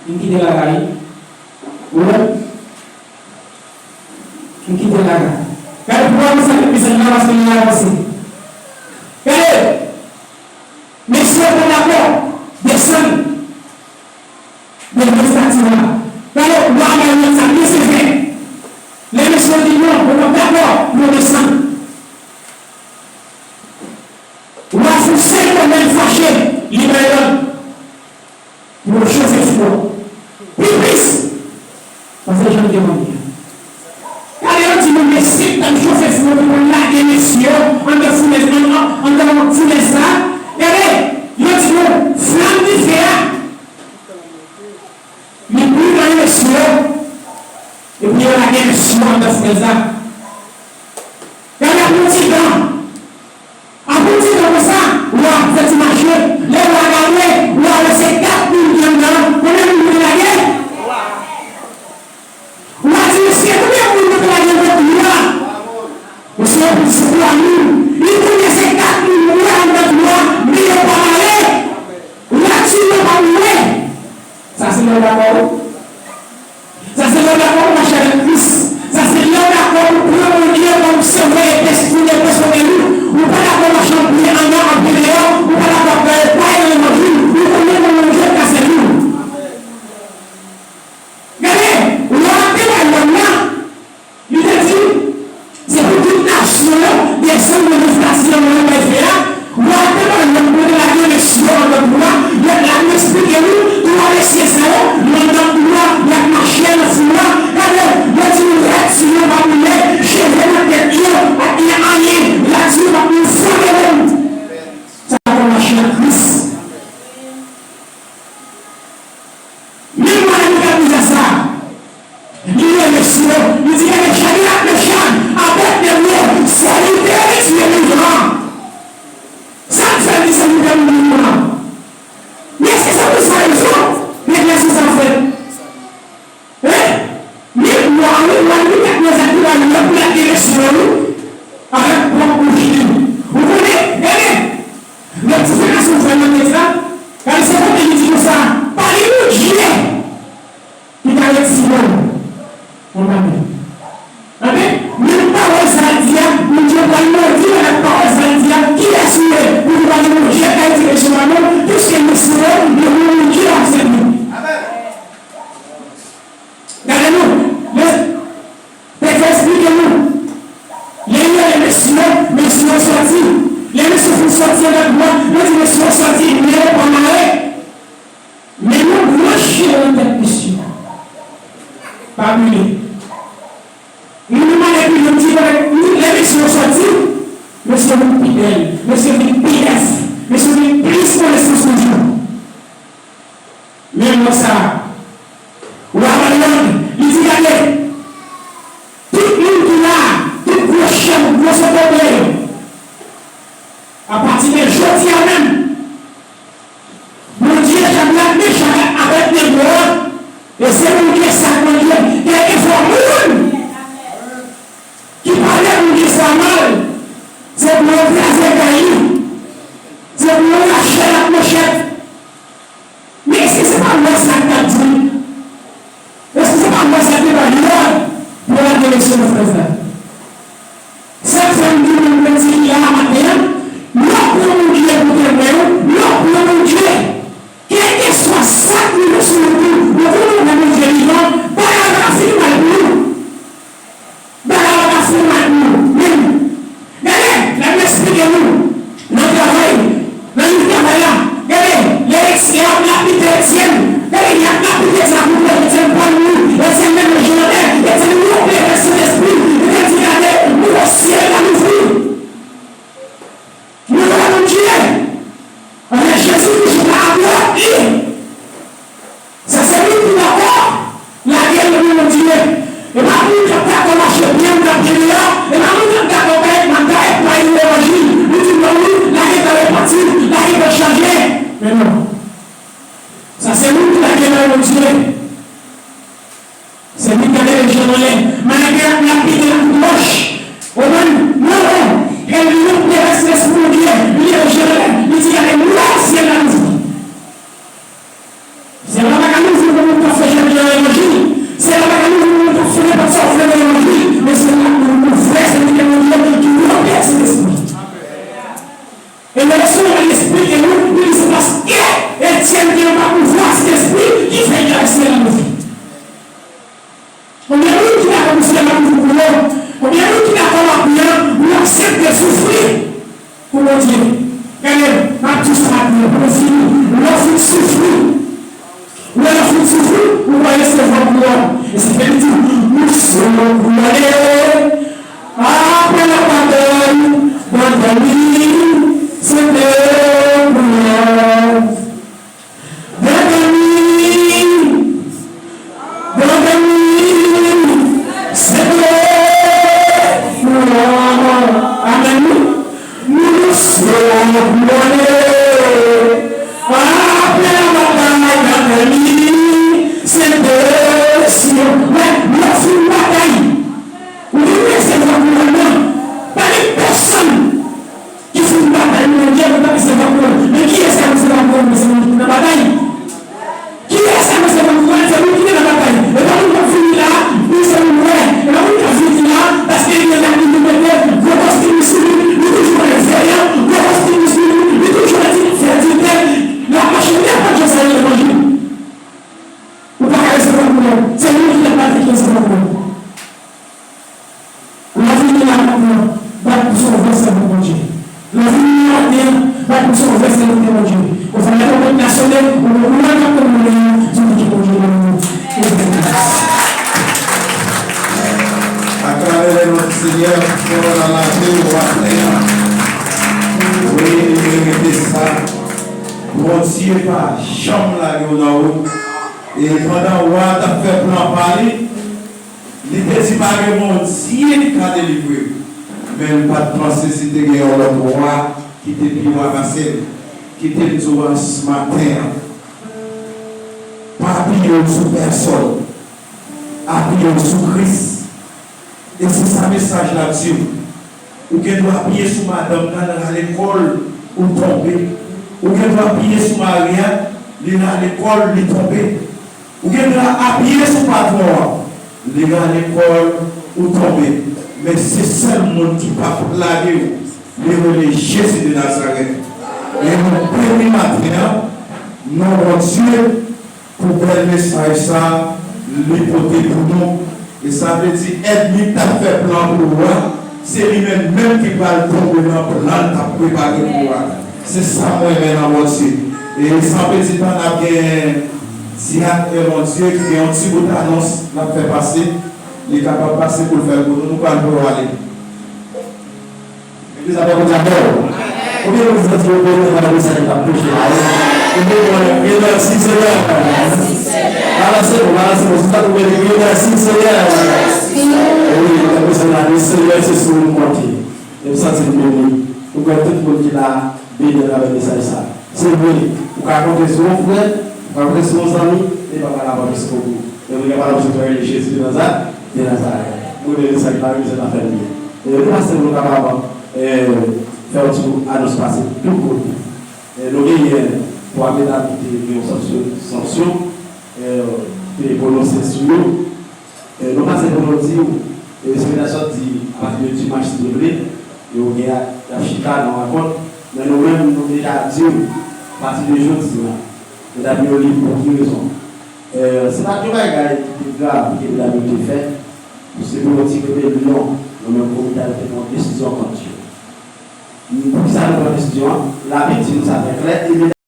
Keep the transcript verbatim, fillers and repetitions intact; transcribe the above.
M kite lakay. Ou wè? M kite lakay. Gade pou wè sa ki plis la paske li avanse. Gade! Mesye yo pa dakò. Desann. Desann estati la. Gade, wa a bay lòd sa byen sevè. Lè mesye yo di non, yo pa dakò pou yo desann. Wa a fè yon sèl kòmand fache, li bay lòd pou yo chofe fou a. Pi plis! Paske jan l te mande a. Gade yon timoun de sèt an chofe fou pou l lage mesye yo anndan founèz, an- an- anndan founèz sa. Gade yon timoun flanm dife a. Li pran mesye yo. Epi yo lage mesye yo anndan founèz la. Gade yon ti tan. Apre yon ti tan konsa, wa a fè ti mache. Lè wa a gade, wa a wè se kat moun ki anndan an. Konbyen moun yo te lage? Wa a di, mesye, konbyen moun yo te lage anndan tou a? Mesye yo di se twa moun. Li konnen se kat moun yo anndan tou a, men yo pa pale. Wa a di yo pa mouri. Sa se lè w dakò, wi. Sa se lè w dakò pou mache avèk Kris. Sa se lè w dakò pou pran Bondye kòm Sovè e Pès, pou l pèsonèl ou. Ou pa dakò mache anpil anndan, anpil deyò. Ou pa dakò ap gaye pay nan levanjil. Ou konnen nan Bondye ka sèvi w. Gade, lè w ap te bay lòd la, Li te di, se pou tout nasyon yo desann nan estati an mwen bay fè a. Wa a te bay lòd pou yo te lage mesye yo anndan tou a. Lòd la, m esplike nou, twa mesye sa yo, yo anndan tou a, y ap mache nan fou a. Gade, yo di nou rèd sou yo pa boule, cheve nan tèt yo pa gen anyen. L a di yo pa pou fò de moun. Sa pa mache ak Kris. Menm mwen Nebikadneza sa, li rele mesye yo, li di, gade, Chadrak, Mechak, Abèdnego, sèvitè Bondye vivan an. Sa k fè l di sèvitè Bondye vivan an? Men èske se pou sa rezon neglijans sa fèt? Hein? Men wa, wi, wa Nebikadneza ki la, li ap lage mesye yo, wi, avèk pwòp bouch li. Ou konnen, gade, lòt diferans ou fè nan tèks la, gade se kote li di konsa, pa gen Bondye ki ka retire w. Mwen pa menm. Amen. Menm pawòl sa l di a, Bondye pral modi l avèk pawòl sa l di a. Kiyès ou ye pou di pa gen Bondye k ka retire sou lamen w, piske mesye yo, yo gen yon Bondye y ap sèvi. Gade nou, men, tèks la eksplike nou. Lè yo rele mesye yo, mesye yo sòti. Lè mesye yo fin sòti anndan dwa, yo di mesye yo sòti, men yo pa mare. Men yon branch cheve nan tèt mesye a pa brile. Moun yo mare brile, m di, lè mesye yo sòti, mesye yo vin pi bèl, mesye yo vin pi nèf, mesye yo vin plis konesans Bondye. Men lè sa a, wa a ba lòd, li di, gade, tout moun ki la a, tout gwo chèf, gwo sòt yo, apati de jodi a menm, Bondye Chadrak, Mechak ak Abèdnego a, e se Bondye sa k Bondye, kèlkeswa moun ki pale Bondye sa mal, se pou yo kraze kay li, se pou yo rache l ak manchèt. Men èske se pa lwa sa k t ap di? Èske se pa lwa sa k te bay lòd pou yo lage mesye nan founèz la? Sa k fè m di moun mwen di la maten an, lè w pran Bondye pou temwen w, lè w pran Bondye, kèlkeswa sa k rive sou wout ou, ou konnen w gen Bondye vivan, bagay la pa fin mal pou ou. Bagay la pa fin mal pou ou menm. Gade, lè m esplike nou, nan travay, nan liv travay la, gade, lè Etye-, y ap lapide Etyèn, gade, y ap lapide sa pou Etyèn pral mouri, Etyèn menm manje anlè, Etyèn woule avèk Sentespri, li te di, gade, nou wè syèl la louvri. Nou wè Bondye avèk Jezi Kris la avèk li. Sa se moun ki dakò lage l nan men Bondye. E pa moun k ap dakò mache byen, moun k ap jene a. E pa moun k ap dakò kay, m ap kay, kay levanjil. Li di non, wi, lage kay repanti, lage kay chanje. Men non. Sa se moun ki lage l nan men Bondye. Se li k gade lejann anlè. Maladi ap lapide nan tout wòch. Ou konprann? Non, non. E li menm te rès lespri Bondye. Li lejann anlè. Li di gade, nou wè syèl la louvri. Syèl la pa ka louvri Ou kwè se vòt mwen? E se fè li di, nou se vòt mwen. Apre la batay, batay li, se te pou mwen. Batay li, batay li, se te pou mwen. Amèn. Nou se vòt mwen. Apre la batay, batay li, se te si. Lè, lè fin batay, ou te vle se vòt mwen nan. Pa gen pèsonn ki fin batay pou Bondye, pou pa se vòt mwen. Men kiyès k ap se vòt mwen, se moun ki nan batay? Kiyès k ap se vòt mwen? Se moun ki te nan batay. E pa moun k ap vini la, pou se moun wè. E pa moun k ap vini la, paske li gen lamin li mete, gwo kòstim li sou li, li toujou wè veyan, gwo kòstim li sou li, li toujou wè di, fè di tèt, l ap mache nenpòt jan sa yo levanjil. Ou pa ka resevwa pou mwen. Se moun ki nan batay ki resevwa pou mwen. Lè w vini la maten an, bat pou se yon vrè sèvant Bondye. Lè w vini la maten an, bat pou se yon vrè sèvitè Bondye. Konsa, lè twonpèt la sonnen, ou gen yon moun k ap tann moulen an, di li ke Bondye beni w. Aklame lè non Senyè pou fè w nan lavi w maten an. Wi, li merite sa. Bondye pa janm lage w nan wout. E pandan wa a t ap fè plan pa li, li te di pa gen Bondye ki ka delivre l, men l pa t panse si te gen yon lòt wa ki te pi wa pase l. Kite m di w a s maten an, pa apiye w sou pèsòn, apiye w sou Kris. E se sa mesaj la ap di w. Ou gen dwa apiye sou madanm nan, l rale kò l, ou tonbe. Ou gen dwa apiye sou mari a, li rale kò l, li tonbe. Ou gen dwa apiye sou patwon an, li rale kò l, ou tonbe. Men se sèl moun ki p ap lage w, li rele Jezi de Nazarèt. E nou beni maten an, non Bondye, pou bèl mesaj sa a li pote pou nou. E sa vle di ènmi k t ap fè plan pou ou a, se li menm menm ki pral tonbe nan plan l t ap prepare pou ou a. Se sa m renmen nan Bondye. E san pèdi tan, n ap gen dyak e Bondye ki gen yon ti bout anons l ap fè pase. Li kapab pase pou l fè l pou nou. Nou pral voye w ale. Legliz ap fè Bondye avè w. Konbyen moun santi yo beni nan mesaj ki t ap preche la, wi? Konbyen moun, Dieu merci Seigneur. Balanse nou, balanse nou. Si w santi w beni, Dieu merci Seigneur. Wi, lè mesaj la di Seigneur se sou ou m konte. E m santi m beni. M kwè tout moun ki la beni atravè mesaj sa. Se vre, ou ka konte sou yon frè, ou ka konte sou yon zanmi, e Papa la pa jiskobou. E mwen gen pale sou frè Jezi de Nazarèt, de Nazarèt. Mwen gen mesaj la, mesaj la fè l byen. E nou pase pou nou kapab, e, fè yon ti anons pase tout kote. E nou genyen twa medam ki te gen yon sanksyon, sanksyon, e, te pwononse sou yo. E, nou pase pou nou di w, e, se medam sa di, apati de dimanch, si Dye vle, yo gen, y ap chita nan rankont, men nou menm, nou deja di w, apati de jodi a, medam yo lib pou ki rezon? E, se pa t yon bagay ki te grav ke medam yo te fè, se pou yon ti rebelyon, nou menm komite a, nou te pran desizyon kont yo. Poukisa nou pran desizyon an? Labib di nou sa trè klè, e